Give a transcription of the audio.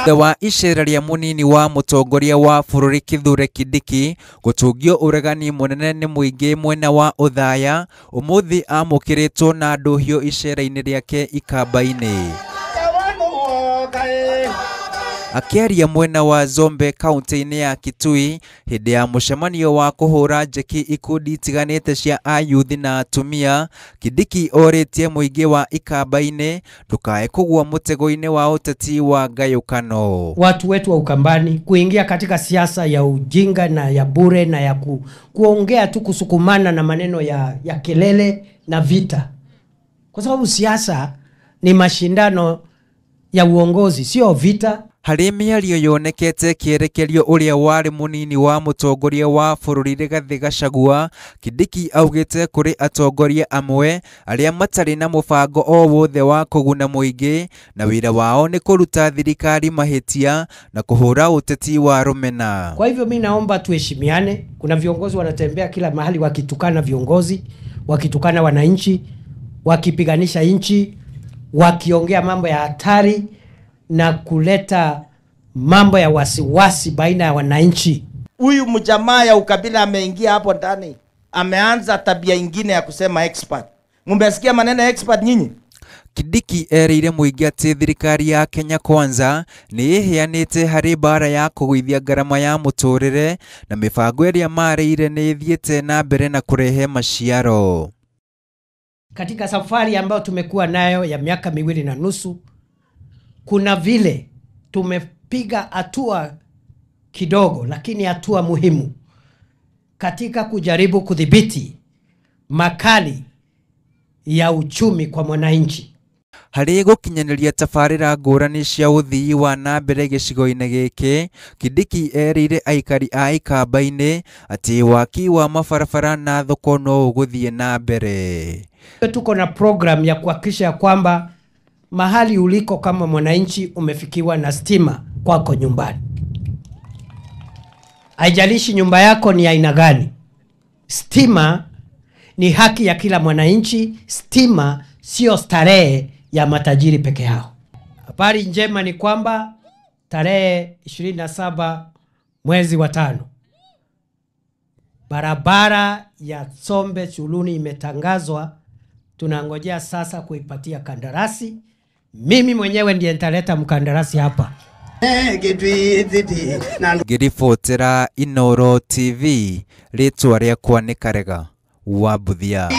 Thutha wa icera rĩa mũnini wa mũtongoria wa bũrũri Kithure Kindiki gũtũngio ũregani mũnene nĩ mũingĩ mwena wa Othaya, ũmũthĩ amũkĩrĩtwo na ndũhiũ icera-inĩ rĩake Ikamba-inĩ. Akĩaria mwena wa Zombe kaunti-inĩ ya Kitui hĩndĩ ya mũcemanio wa kũhũra njeki ikundi itiganĩte cia ayuthi na atumia, Kindiki orĩtie mũingĩ wa Ikamba-inĩ ndũkae kũgũa mũtego-inĩ wa ũteti wa ngayũkano. Watu wetu wa Ukambani kuingia katika siasa ya ujinga na ya bure na ya kuongea tu, kusukumana na maneno ya kelele na vita, kwa sababu siasa ni mashindano ya uongozi, sio vita. Harĩ mĩario yonekete kĩerekerio ũrĩa warĩ mũnini wa mũtongoria wa bũrũri Rigathĩ Gachagua, Kindiki augĩte kũrĩ atongoria amwe arĩa matarĩ na mũbango o wothe wa kũguna mũingĩ na wĩra wao nĩ kũruta thirikari mahĩtia na kũhũra ũteti wa rũmena. Kwa hivyo mi naomba tuheshimiane. Kuna viongozi wanatembea kila mahali wakitukana viongozi, wakitukana wananchi, wakipiganisha nchi, wakiongea mambo ya hatari na kuleta mambo ya wasiwasi baina ya wananchi. Huyu mjamaa ya ukabila ameingia hapo ndani, ameanza tabia ingine ya kusema expert. Mmesikia maneno ya expert nyinyi? Kindiki erĩire mũingĩ atĩ thirikari ya Kenya Kwanza nĩ ĩheanĩte harĩ mbara ya kũgũithia ngarama ya mũtũrĩre na mĩbango ĩrĩa marĩire nĩ ĩthiĩte na mbere na kũrehe maciaro. Katika safari ambayo tumekuwa nayo ya miaka 2.5, kuna vile tumepiga hatua kidogo, lakini hatua muhimu katika kujaribu kudhibiti makali ya uchumi kwa mwananchi. Harĩ gũkinyanĩria tabarĩra ngũrani cia ũthii wa na mbere gĩcigo-inĩ gĩkĩ, Kindiki erĩire aikari a Ikamba-inĩ atĩ waki wa mabarabara na thoko no ũgũthiĩ na mbere. Tuko na program ya kuhakikisha kwamba mahali uliko kama mwananchi umefikiwa na stima kwako nyumbani. Haijalishi nyumba yako ni aina gani, stima ni haki ya kila mwananchi. Stima sio starehe ya matajiri peke yao. Habari njema ni kwamba tarehe 27 mwezi wa 5, barabara ya Tsombe Chuluni imetangazwa. Tunangojea sasa kuipatia kandarasi. Mimi mwenyewe ndiye nitaleta mkandarasi hapa. Ngĩribotera Inooro TV, rĩtwa rĩakwa nĩ Karega wa Mbuthia.